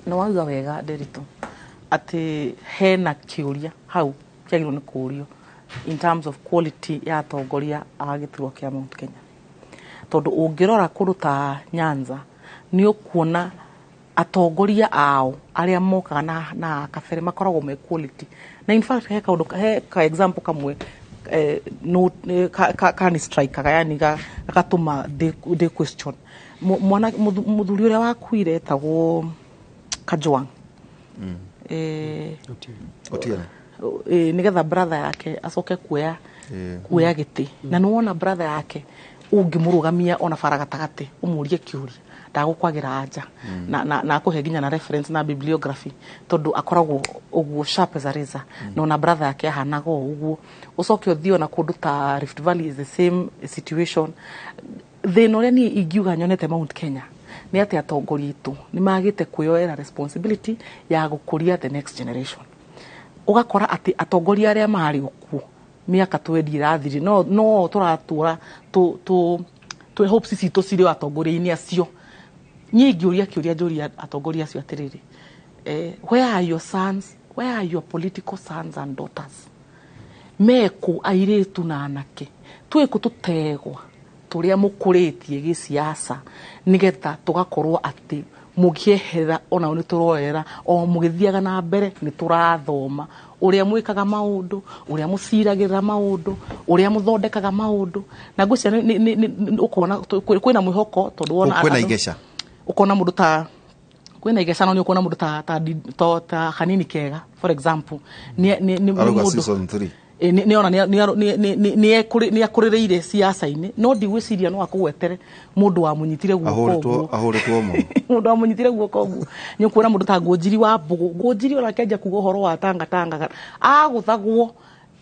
Nĩ wauga wega, Nderitu, atĩ hena kĩũria hau kĩagĩrĩirwo nĩ kũũrio in terms of quality ya atongoria a gĩturwa kĩa Mount Kenya, tondũ ũngĩrora kũndũ ta Nyanza nĩ ũkuona atongoria ao arĩa mokaga na kabere makoragwo me quality. Na in fact he kaũndũ, he ka example kamwe no ka strike yani gagatũma ndĩ question. Mwana mũthuri ũrĩa wakuire etagwo Kajwang. Otieno. Nĩgetha brother yake acoke kuoya gĩtĩ, na nĩ wona brother yake ũngĩmũrũgamia ona bara gatagatĩ ũmũrie kĩũria, ndagũkwagĩra anja na akũhe nginya na reference na bibliography, tondũ akoragwo ũguo sharp as a razor. Na ona brother yake ahanaga o ũguo. Ũcoke ũthiĩ ona kũndũ ta Rift Valley, is the same situation. Thĩna ũrĩa niĩ ingiuga nyonete Mount Kenya nĩ atĩ atongoria aitũ nĩ magĩte kwĩyoera responsibility ya gũkũria the next generation. Ũgakora atĩ atongoria arĩa marĩ okuo mĩaka 20 ĩrathire, no tũratũra tũ hopes citũ cirĩ o atongoria-inĩ acio. Niĩ ingĩũria kĩũria, njũria atongoria acio atĩrĩrĩ, where are your sons, where are your political sons and daughters? Mekũ airĩtu na anake? Twĩkũ tũtegwa tũrĩa mũkũrĩtie gĩciaca, nĩgetha tũgakorwo atĩ mũngĩeherera onao nĩ tũroera o mũgĩthiaga na mbere, nĩ tũrathoma ũrĩa mwĩkaga maũndũ, ũrĩa mũciragĩrĩra maũndũ, ũrĩa mũthondekaga maũndũ. Na ngwĩciria ũkona kwĩna mwĩhoko, tondũ wona kwĩna igeca. Ũkona mũndũ ta kwĩna igeca, no nĩ ũkuona mũndũ ta Hanini Kega, for example, nĩ Arauga mũndũ season 3. Nĩ ona nĩ akũrĩrĩire siasa-inĩ, no ndigwĩciria no akũgwetere mũndũ wamũnyitire guoko ũguo. Ahũrĩtwo mũno. Mũndũ wamũnyitire guoko ũguo. Nĩ ũkuona mũndũ ta Ngũnjiri wa Mbũgũ. Ngũnjiri ona akĩanjia kuga ũhoro wa Tanga Tanga agũthagwo,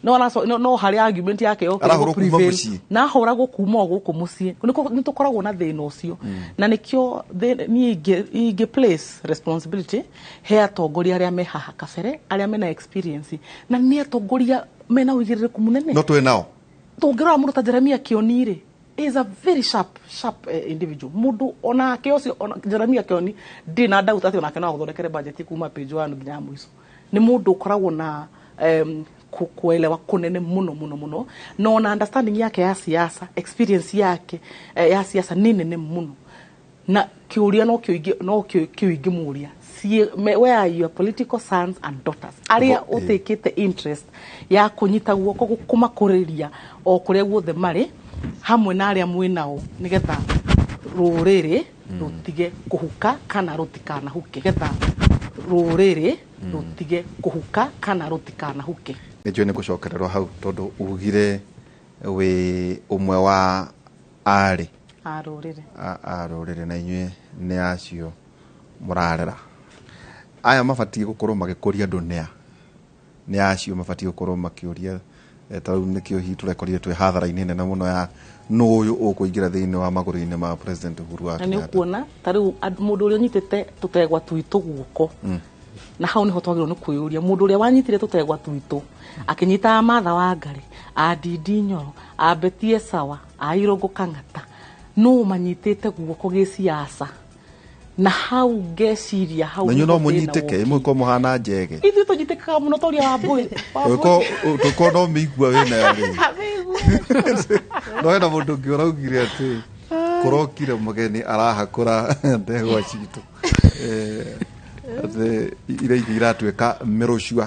no harĩ argument yake yokire Arahũrwo kuma gũ-prevail. mũciĩ. Na ahũragwo kuma o gũkũ mũciĩ. Nĩ tũkoragwo na thĩna ũcio, na nĩkĩo niĩ ingĩ place responsibility he atongoria arĩa me haha kabere, arĩa mena experience, na nĩ atongoria mena ũigĩrĩrĩku mũnene. No twĩ nao. Tũngĩrora mũndũ ta Jeremia Kioni rĩ, is a very sharp individual. Mũndũ onake ũcio, ona Jeremia Kioni ndirĩ na doubt atĩ onake no agũthondekere budget kuma page 1 nginya mũico. Nĩ mũndũ ũkoragwo na kuelewa kũnene mũno mũno mũno, na ona understanding yake ya siasa, experience yake ya siasa nĩ nene mũno. Na kĩũria no kĩo no kĩo ingĩmũria, where are your political sons and daughters arĩa ũtĩkĩte interest ya kũnyita guoko kũmakũrĩria o kũrĩa guothe marĩ hamwe na arĩa mwĩ nao, nĩgetha rũrĩrĩ rũtige kũhuka kana rũtikanahuke, nĩgetha rũrĩrĩ rũtige kũhuka kana rũtikanahuke. Nĩ njũĩ nĩ gũcokererwo hau, tondũ ugire wĩ ũmwe wa arĩ a rũrĩrĩ. A rũrĩrĩ, na inyuĩ nĩ acio mũrarera aya mabatiĩ gũkorwo magĩkũria andũ nĩa nĩ acio mabatiĩ gũkorwo makĩũria. Ta rĩu nĩkĩo hihi tũrekorire twĩ hathara-inĩ nene mũno ya nũ ũyũ ũkũingĩra thĩinĩ wa magũrũ-inĩ ma President Uhuru wa Na nĩ Kenyatta. Ũkuona ta rĩu mũndũ ũrĩa ũnyitĩte tũtegwa twitũ guoko, na hau nĩho twagĩrĩirwo nĩ kwĩyũria, mũndũ ũrĩa wanyitire tũtegwa twitũ akĩnyita Martha Wangari, a Ndindi Nyoro, a Betty Esau, a Irũngũ Kang'ata, nũ manyitĩte guoko gĩciaca? Na hau ngeciria hau Na inyuĩ no nĩho thĩna mũnyitĩke wokire. mũgĩkorwo mũhana njege. Ithuĩ tũnyitĩkaga mũno ta ũrĩa wa mbũi. Tũkorwo no mĩigua wĩnayo rĩ, no hena mũndũ ũngĩ ũraugire atĩ kũrokire mũgeni arahakũra ndegwa citũ, atĩ iria ingĩ iratuĩka mĩrũcua.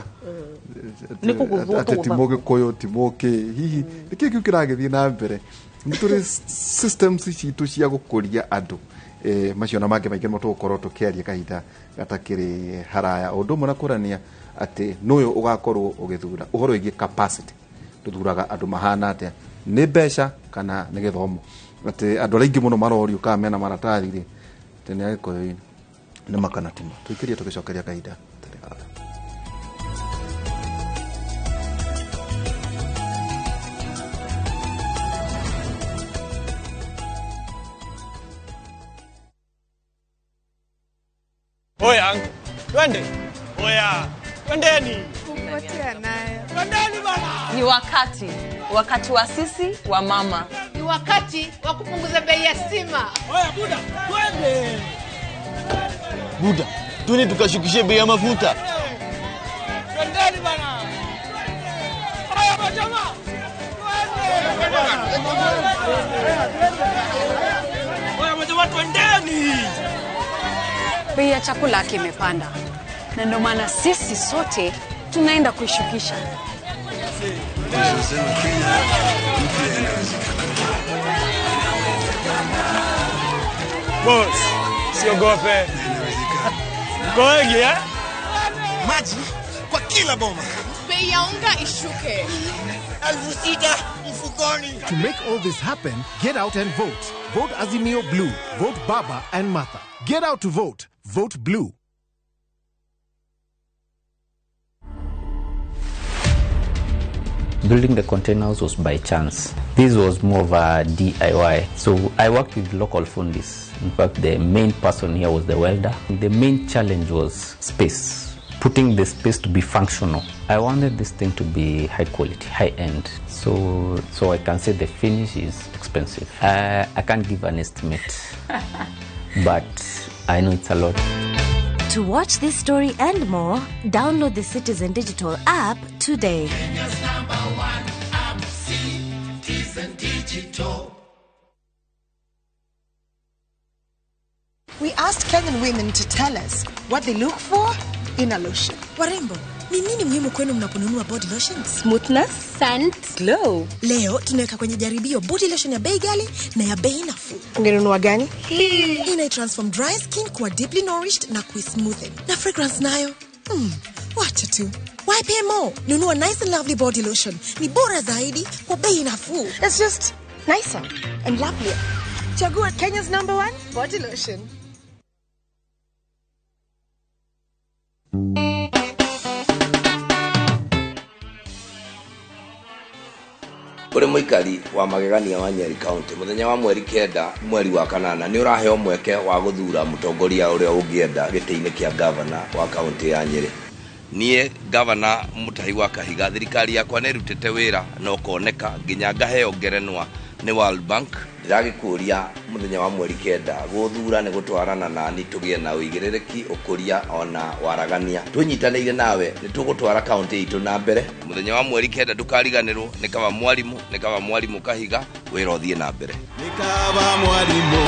Nĩ kũgũthwo atĩ ti tũgũthagwo. Mũgĩkũyũ ti mũkĩ, hihi nĩkĩ kĩu kĩragĩthiĩ na mbere? Nĩ tũrĩ systems citũ cia gũkũria andũ. Macio na mangĩ maingĩ nĩmo tũgũkorwo tũkĩaria kahinda gatakĩrĩ haraya, ũndũ ũmwe na kũrania atĩ nũyũ ũgakorwo ũgĩthura ũhoro wĩgiĩ capacity, tũthuraga andũ mahana atĩa, nĩ mbeca kana nĩ gĩthomo, atĩ andũ arĩa aingĩ mũno marorio kana mena maratathi rĩ, atĩ nĩ agĩkũyũ-inĩ nĩ makana timo tũikĩrie tũgĩcokeria kahinda gatarĩ haraya. Oya, twende. Oya, twendeni. Kupotea nayo. Twendeni bana. Ni wakati wa sisi wa mama. Ni wakati wa kupunguza bei ya stima. Oya buda, twende. Buda, Twende tukashukishe bei ya mafuta. Twendeni bana. Haya majamaa. Haya majamaa twendeni. Bei ya chakula kimepanda. Na ndio maana sisi sote tunaenda kuishukisha. Boss, siogope. Mko wengi eh? Maji kwa kila boma. Bei ya unga ishuke. 6,000 mfukoni. To make all this happen, get out and vote. Vote Azimio Blue. Vote Baba and Martha. Get out to vote. Vote Blue. Building the containers was by chance. This was more of a DIY. So I worked with local fundis. In fact, the main person here was the welder. The main challenge was space, putting the space to be functional. I wanted this thing to be high quality, high end. So I can say the finish is expensive. I can't give an estimate, but I know it's a lot. To watch this story and more, download the Citizen Digital app today. Kenya's number one app, Citizen Digital. We asked Kenyan women to tell us what they look for in a lotion. Warembo, ni nini muhimu kwenu mnaponunua body lotion? Smoothness, scent, glow. Leo tunaweka kwenye jaribio body lotion ya bei ghali na ya bei nafuu. Ungenunua gani? Hii ina transform dry skin kuwa deeply nourished na kuismoothen. Na fragrance nayo? Wacha tu. Why pay more? Nunua nice and lovely body lotion. Ni bora zaidi kwa bei nafuu. It's just nicer and lovelier. Chagua Kenya's number one body lotion. Uri muikari wa magegania wa Nyeri County muthenya wa mweri 9 mweri wa 8 ni uraheo mweke wa guthura mutongoria uria ungienda giti-ini kia governor wa county ya Nyeri. Nie governor Mutahi wa Kahiga, thirikari yakwa nĩ ĩrutĩte wĩra na ũkoneka nginya ngaheo ngerenwa nĩ World Bank. Ndĩragĩkũria mũthenya wa mweri 9 gũthura nĩ gũtwarana nani tũgĩe na ũigĩrĩrĩki, ũkũria ona waragania. Twĩnyitanĩire nawe nĩ tũgũtwara kaunti itũ na mbere. Mũthenya wa mweri 9 ndũkariganĩrwo, nĩ kaba mwarimu, nĩ kaba mwarimu Kahiga, wĩra ũthiĩ na mbere. Nĩ kaba mwarimu,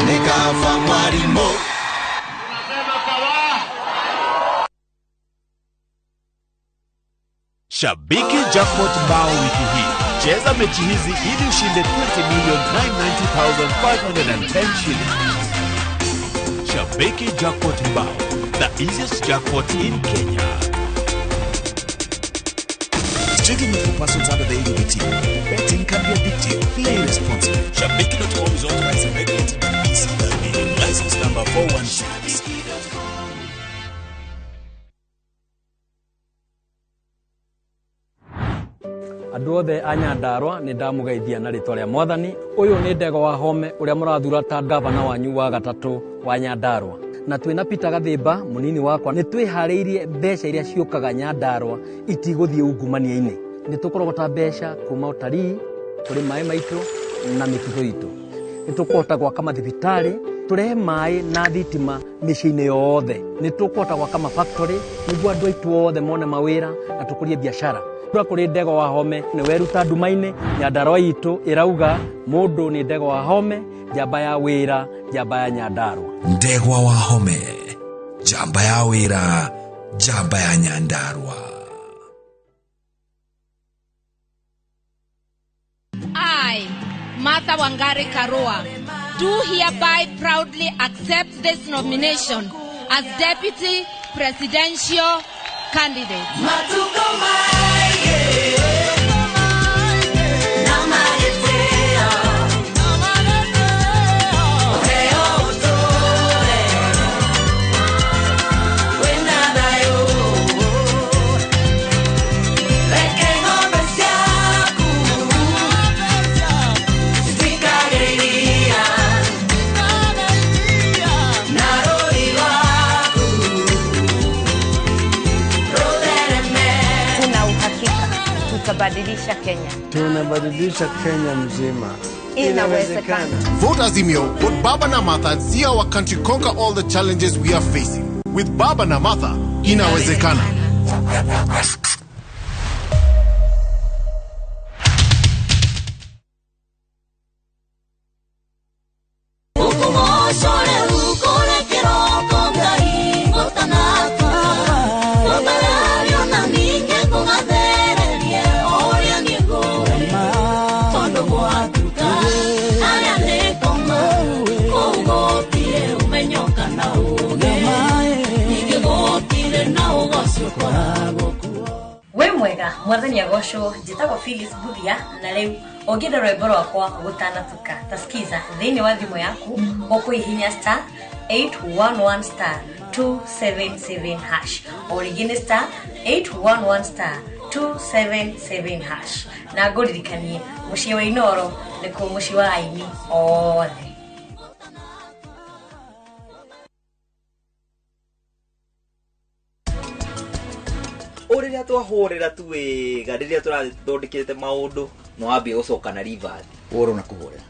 nĩ kaba mwarimu. Shabiki Jackpot Mbao wiki hii. Cheza mechi hizi ili ushinde 20,990,510 shillings. Shabiki Jackpot Mbao, the easiest jackpot in Kenya. Strictly not for persons under the age of 18. Betting can be addictive. Play responsibly. Shabiki.com is authorized and regulated by BCLB. License number 416. Andũ othe a Nyandarua nĩ ndamũgeithia na rĩtwa rĩa Mwathani. Ũyũ nĩ Ndegwa wa Home ũrĩa mũrathura ta gavana wanyu wa gatatũ wa Nyandarua. Na twĩna Peter Gathimba mũnini wakwa nĩ twĩharĩirie mbeca iria ciũkaga Nyandarua itigũthiĩ ungumania-inĩ. Nĩ tũkũrogota mbeca kuma ũtarii, kũrĩ maĩ maitũ na mĩtitũ itũ. Nĩ tũkũhota gwaka mathibitarĩ, tũrehe maĩ na thitima mĩciĩ-inĩ yothe. Nĩ tũkũhota gwaka mafactory nĩguo andũ aitũ othe mone mawĩra na tũkũrie biacara. Kura kũrĩ Ndegwa wa Home nĩ weruta nduma-inĩ. Nyandarua itũ ĩrauga mũndũ nĩ Ndegwa wa Home, njamba ya wĩra, njamba ya Nyandarua. Ndegwa wa Home, njamba ya wĩra, njamba ya Nyandarua. I, Martha Wangari Karua, do hereby proudly accept this nomination as Deputy Presidential Candidate. Tutabadilisha Kenya. Tunabadilisha Kenya mzima. Inawezekana. Vote Azimio, vote Baba na Martha, and see our country conquer all the challenges we are facing. With Baba na Martha, inawezekana. We mwega mwathani agocwo njĩtagwo Phyllis Buthia na rĩu ũngĩenda rwĩmbo rwakwa gũtanatuka tasikiza thĩinĩ wa thimũ yaku ũkũhihinya star 811 star 277 hash o rĩngĩ nĩ star 811 star 277 hash na ngũririkanie mũciĩ wa Inoro nĩkuo mũciĩ wa aini othe. Rĩrĩa twahũrĩra tu wega rĩrĩa tũrathondekete maũndũ no wambie gũcoka na reverse ũrona kũhũrĩra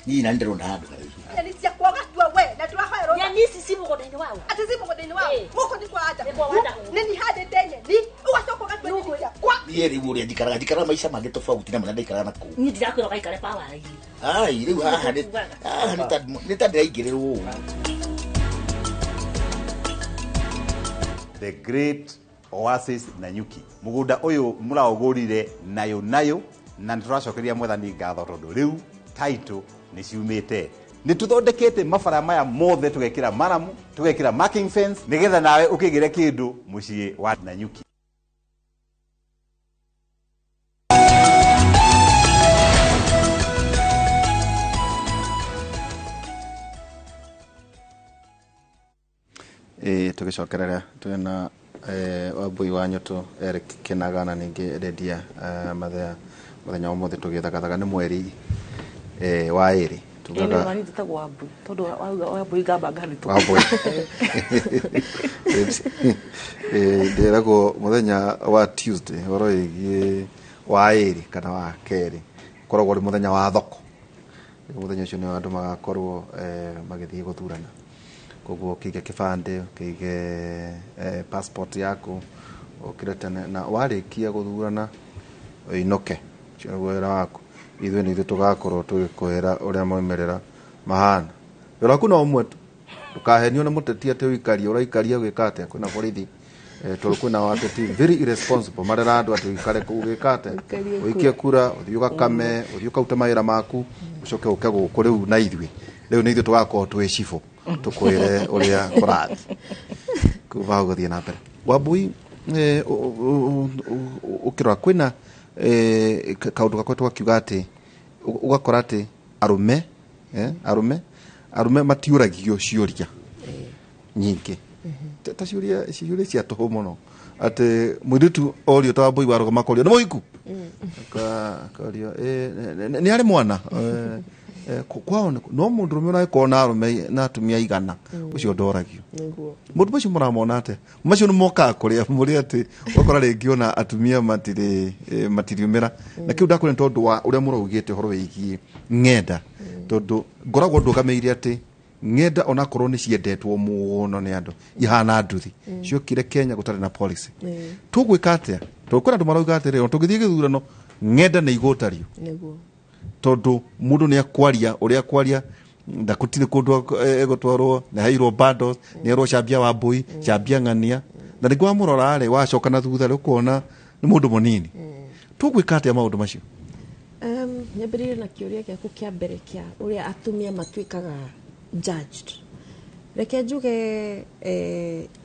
niĩ na ndĩrona handũ haraihu. Nyeni ciakwa ũgatua we na ndĩrahoerwo nyeni ici ci mũgũnda-inĩ waũ atĩ ci mũgũnda-inĩ waũ gũkũ nĩ kwa Adamu nĩ niĩ handĩte nyeni ũgacoka ũgatua nyeni ciakwa. Niĩ rĩu ũrĩa njikaraga maica mangĩ tofauti na marĩa ndaikaraga na kũu. Niĩ ndirakwĩra ũgaikare power-inĩ. Ai rĩu haha nĩ ta ndĩraingĩrĩrwo ũũ. The Great Oasis Nanyuki mugunda uyu muraugurire nayo nayo na nituracokeria mwathani ngatho tondu riu title ni ciumite ni tuthondekete mabara maya mothe tugekira maramu tugekira marking fence nigetha nawe ukigire kindu mucii wa Nanyuki. Tugicokerera twina Wambui wa Nyoto Eric Kinaga na ningi Lydia Mathea muthenya wa muthi tugithagathaga ni mweri wa iri tugaga ni njitagwo Wambui tondu Wambui ngamba ngarito Wambui ndiragwo muthenya wa Tuesday horo igie wa iri kana wa keri koragwo ri muthenya wa thoko muthenya ucio ni andu magakorwo magithie guthurana koguo ukige kibande ukige passport yaku ukire tene na warikia guthurana uinoke ucio wira waku ithuĩ nĩ ithuĩ tũgakorwo tũgĩkwĩra ũrĩa maumĩrĩra mahana wĩra waku no ũmwe tu ndũkahenio nĩ mũteti atĩ ũikarie ũraikaria gwĩka atĩa kwĩna borithi tondũ kwĩna ateti very irresponsible marera andũ atĩ ũikare kũu gwĩka atĩa ũikie kura ũthiĩ ũgakame ũthiĩ ũkarute mawĩra maku ũcoke ũke gũkũ rĩu na ithuĩ rĩu nĩ ithuĩ tũgakorwo twĩ cibũ tukwire uria kurathi kuma hau guthie na mbere Wambui ukirora kwina kaundu gakwa twakiuga ati ugakora ati arume arume matiuragio ciuria nyingi ta ciuria cia tuhu muno ati muiritu orio ta Wambui warugama korio ni muhiku akario ni ari mwana kwao no mundu rume ũragĩkorwo na arũme na atumia igana ũcio ndoragio mũndũ macio mũramona atĩa macio nĩ mokaga kũrĩa mũrĩ atĩ ũgakora rĩngĩ ona atumia matiriumĩra na kĩu ndakwĩra nĩ tondũ wa ũrĩa mũraugĩte ũhoro wĩgiĩ ng'enda tondũ ngoragwo ndũgamĩire atĩ ng'enda onakorwo nĩ ciendetwo mũno nĩ andũ ihana nduthi ciokire Kenya gũtarĩ na policy tũgwĩka atĩa tondũ kwĩna andũ marauga atĩrĩrĩ ona tũngĩthiĩ gĩthurano ng'enda nĩ igũtario tondu mundu ni akwaria uria akwaria ndakutire kundu egutwarwo ni heirwo bundles ni erwo cambia Wambui cambia ng'ania na niguo amurora ri wacoka na thutha ri ukuona ni mundu munini tugwika atia maundu macio. Nyambĩrĩrie na kĩũria gĩaku kĩa mbere kĩa ũrĩa atumia matuĩkaga judged. Reke njuge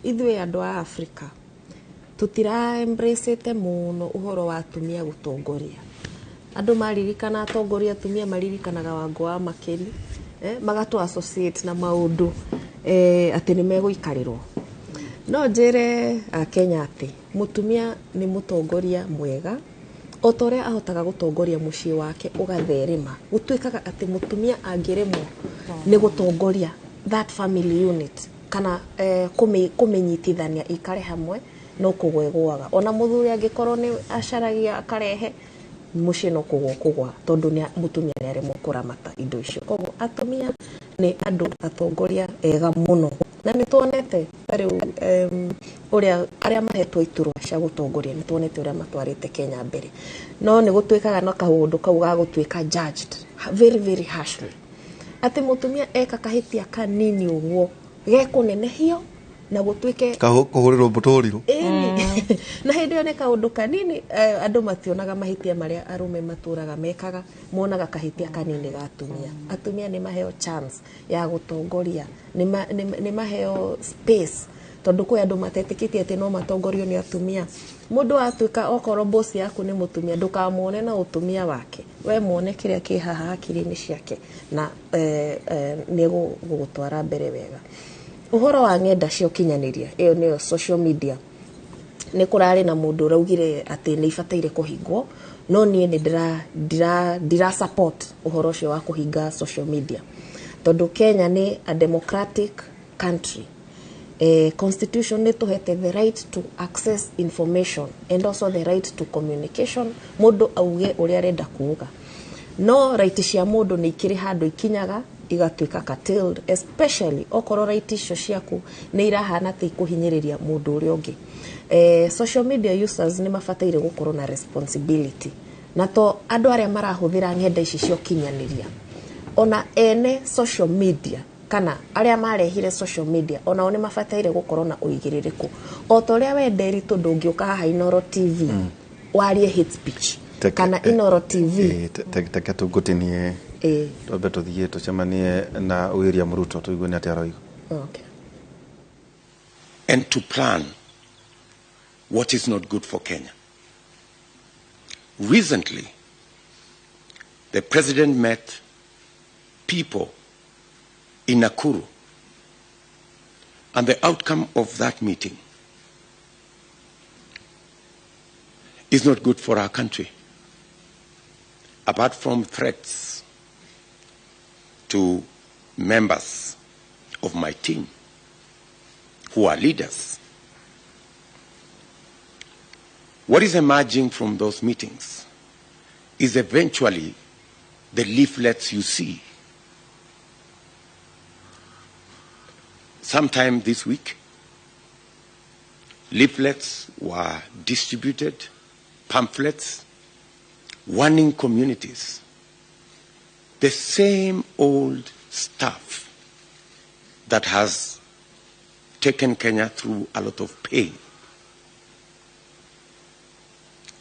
ithuĩ andũ a Africa tũtira embraceĩte mũno ũhoro wa atumia gũtongoria. Andũ maririkana atongoria atumia maririkanaga Wangũ wa Makeri magatũ associate na maũndũ atĩ nĩ megũikarĩrwo. No njĩre Akenya atĩ mũtumia nĩ mũtongoria mwega o ta ũrĩa ahotaga gũtongoria mũciĩ wake ũgatherema. Gũtuĩkaga atĩ mũtumia angĩremwo nĩ gũtongoria that family unit kana kũmĩnyitithania ikare hamwe no kũgwa ĩgũaga. Ona mũthuri angĩkorwo nĩ acaragia akarehe mũciĩ no kũgwa kũgwa tondũ mũtumia nĩ aremwo kũramata indo icio. Koguo atumia nĩ andũ atongoria ega mũno Na nĩ tuonete ta rĩu ũrĩa arĩa mahetwo iturwa cia gũtongoria, nĩ tuonete ũrĩa matwarĩte Kenya mbere, no nĩ gũtuĩkaga na kaũndũ kau ga gũtuĩka judged very very harshly, atĩ mũtumia eka kahĩtia kanini ũguo gekũnenehio na gũtuĩke kũhũrĩrwo mũtũrirũ. Ĩni, na hĩndĩ ĩyo nĩ kaũndũ kanini. Andũ mationaga mahĩtia marĩa arũme matũraga mekaga, monaga kahĩtia kanini ga atumia. Atumia nĩ maheo chance ya gũtongoria, nĩ maheo space, tondũ kwĩ andũ matetĩkĩtie atĩ no matongorio nĩ atumia. Mũndũ atuĩka okorwo boss yaku nĩ mũtumia, ndũkamuone na ũtumia wake, we muone kĩrĩa kĩ haha hakiri-inĩ ciake, na nĩ gũgũtwara mbere wega. Ũhoro wa ng'enda cia ũkinyanĩria, ĩyo nĩyo social media, nĩ kũrarĩ na mũndũ ũraugire atĩ nĩ ibataire kũhingwo, no niĩ nĩ ndĩra support ũhoro ũcio wa kũhinga social media, tondũ Kenya nĩ a democratic country. Constitution nĩ tũhete the right to access information and also the right to communication, mũndũ auge ũrĩa arenda kuuga, no right cia mũndũ nĩ ikĩrĩ handũ ikinyaga igatuĩka curtailed, especially okorwo right icio ciaku nĩ irahana ta ikũhinyĩrĩria mũndũ ũrĩa ũngĩ. Social media users nĩ mabataire gũkorwo na responsibility, na to andũ arĩa marahũthĩra ng'enda ici cia ũkinyanĩria, ona ene social media kana arĩa marehire social media, onao nĩ mabataire gũkorwo na ũigĩrĩrĩku, o ta ũrĩa we Nderitu ndũngĩũka haha Inooro TV warie hate speech kana Inooro TV. Teke tũngũtinie, twambe tũthiĩ tũcemanie na William Ruto, tũigue nĩ atĩa aroiga. Okay. And to plan what is not good for Kenya. Recently, the president met people in Nakuru, and the outcome of that meeting is not good for our country. Apart from threats to members of my team who are leaders, what is emerging from those meetings is eventually the leaflets you see. Sometime this week, leaflets were distributed, pamphlets, warning communities. The same old stuff that has taken Kenya through a lot of pain.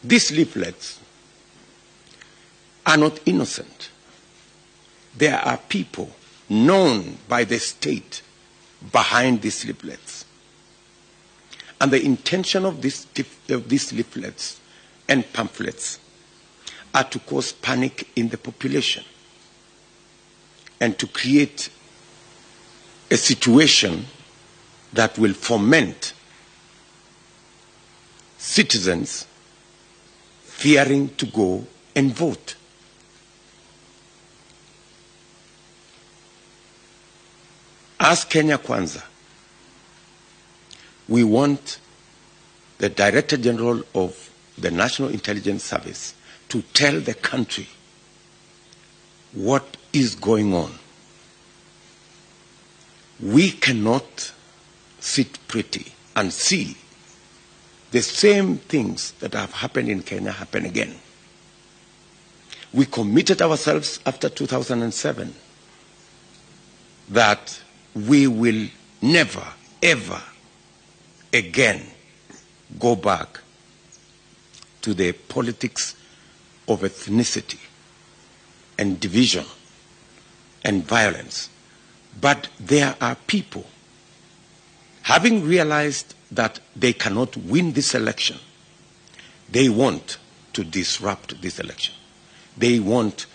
These leaflets are not innocent. There are people known by the state behind these leaflets. And the intention of these leaflets and pamphlets are to cause panic in the population and to create a situation that will foment citizens fearing to go and vote. As Kenya Kwanza, we want the Director General of the National Intelligence Service to tell the country what is going on. We cannot sit pretty and see the same things that have happened in Kenya happen again. We committed ourselves after 2007 that we will never, ever again go back to the politics of ethnicity and division and violence. But there are people, having realized that they cannot win this election, they want to disrupt this election. They want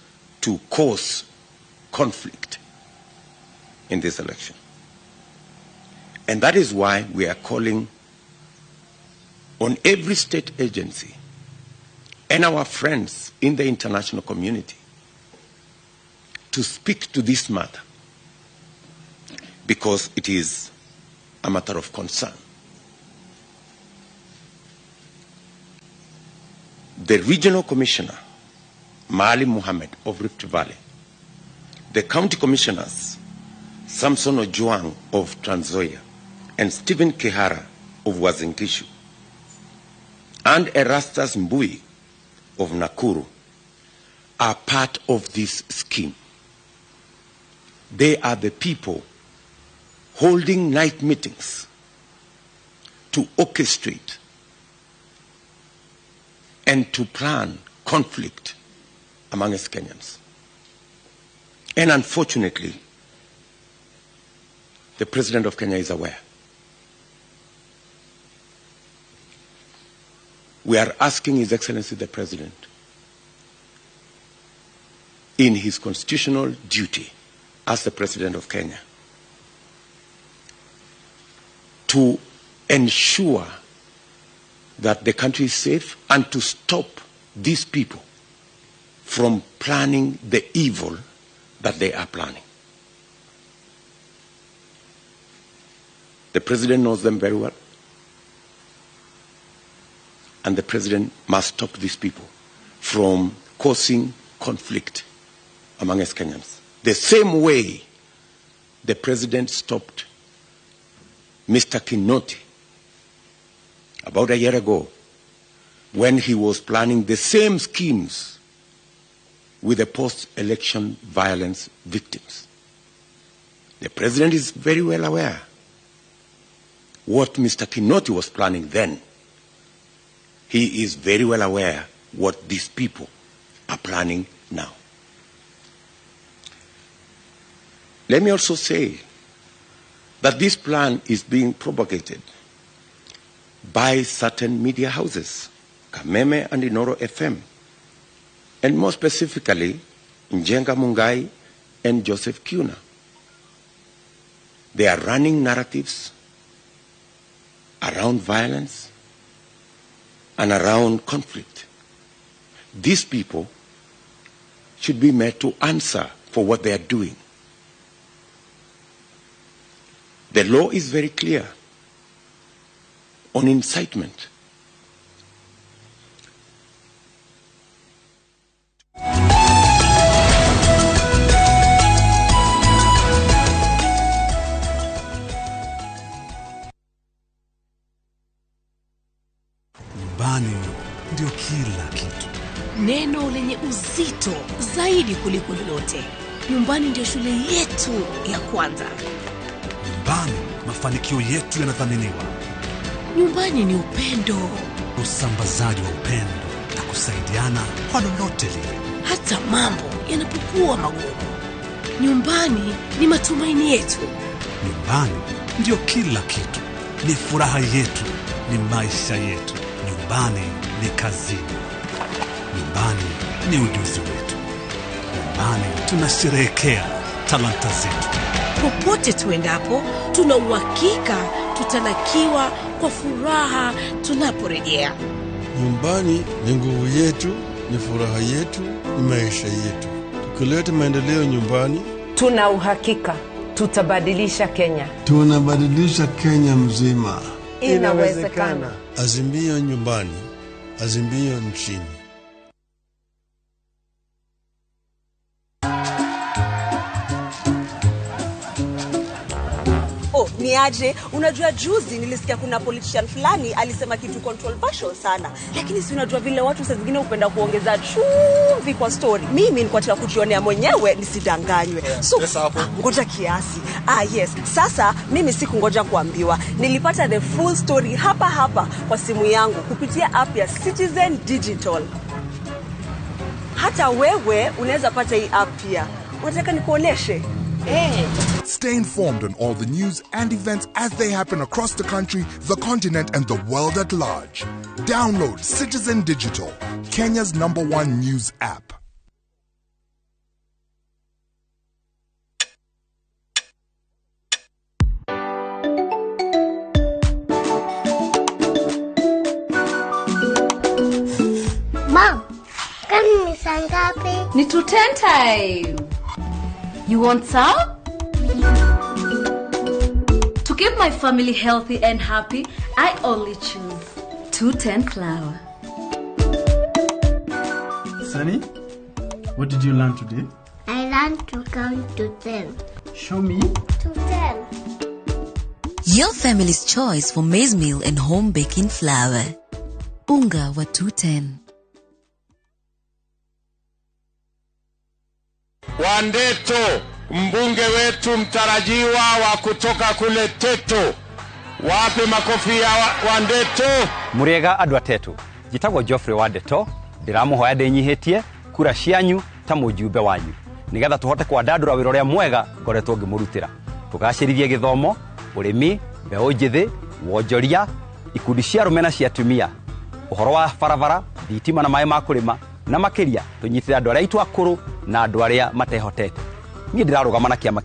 to cause conflict in this election. And that is why we are calling on every state agency and our friends in the international community to speak to this matter, because it is a matter of concern. The regional commissioner, Maalim Mohammed of Rift Valley, the county commissioners, Samson Ojwang of Trans Nzoia, and Stephen Kihara of Uasin Gishu, and Erastus Mbui of Nakuru are part of this scheme. They are the people holding night meetings to orchestrate and to plan conflict among us Kenyans. And unfortunately, the President of Kenya is aware. We are asking His Excellency the President, in his constitutional duty as the President of Kenya, to ensure that the country is safe and to stop these people from planning the evil that they are planning. The President knows them very well. And the President must stop these people from causing conflict among us Kenyans. The same way the President stopped Mr. Kinoti about a year ago when he was planning the same schemes with the post-election violence victims. The President is very well aware what Mr. Kinoti was planning then. He is very well aware what these people are planning now. Let me also say that this plan is being propagated by certain media houses, Kameme and Inoro FM, and more specifically, Njenga Mungai and Joseph Kiuna. They are running narratives around violence and around conflict. These people should be made to answer for what they are doing. The law is very clear on incitement. Nyumbani ndio kila kitu. Neno lenye uzito zaidi kuliko lolote. Nyumbani ndio shule yetu ya kwanza. Nyumbani mafanikio yetu yanathaminiwa. Nyumbani ni upendo, usambazaji wa upendo na kusaidiana kwa lolote lile, hata mambo yanapokuwa magumu. Nyumbani ni matumaini yetu. Nyumbani ndio kila kitu, ni furaha yetu, ni maisha yetu. Nyumbani ni kazini. Nyumbani ni ujuzi wetu. Nyumbani tunasherehekea talanta zetu. Popote tuendapo, tuna uhakika tutalakiwa kwa furaha tunaporejea. Nyumbani ni nguvu yetu, ni furaha yetu, ni maisha yetu. Tukileta maendeleo nyumbani, tuna uhakika tutabadilisha Kenya. Tunabadilisha Kenya mzima. Inawezekana. Azimio nyumbani, azimio nchini. Ni aje, unajua juzi nilisikia kuna politician fulani alisema kitu controversial sana. Lakini si unajua vile watu saa zingine hupenda kuongeza chumvi kwa story. Mimi nilikuwa nataka kujionea mwenyewe nisidanganywe. So ngoja kiasi. Yes. Sasa mimi sikungoja kuambiwa. Nilipata the full story hapa hapa kwa simu yangu kupitia app ya Citizen Digital. Hata wewe unaweza pata hii app pia. Unataka nikuoneshe? Hey. Stay informed on all the news and events as they happen across the country, the continent, and the world at large. Download Citizen Digital, Kenya's #1 news app. Mom, kani ni saa ngapi? Ni 2:10 time. You want some? To keep my family healthy and happy, I only choose 210 flour. Sunny, what did you learn today? I learned to count to 10. Show me. 210. Your family's choice for maize meal and home baking flour. Unga wa 210. Wandeto, mbunge wetu mtarajiwa wa kutoka kule Teto. Wape makofi ya Wandeto. Muriega andu atetu njitagwo Geoffrey Wandeto ndiramuhoya ndinyihitie kura cianyu ta mujumbe wanyu nigetha tuhote kwandandura wira uria mwega ngoretwo ngimurutira tugacirithie githomo urimi mbeũ njithi wonjoria ikundi cia arume na cia atumia uhoro wa barabara thitima na maĩ ma kũrĩma na makĩria tũnyitĩre andũ arĩa aitũ akũrũ na andũ arĩa matehotete niĩ ndĩrarũgama na kĩama.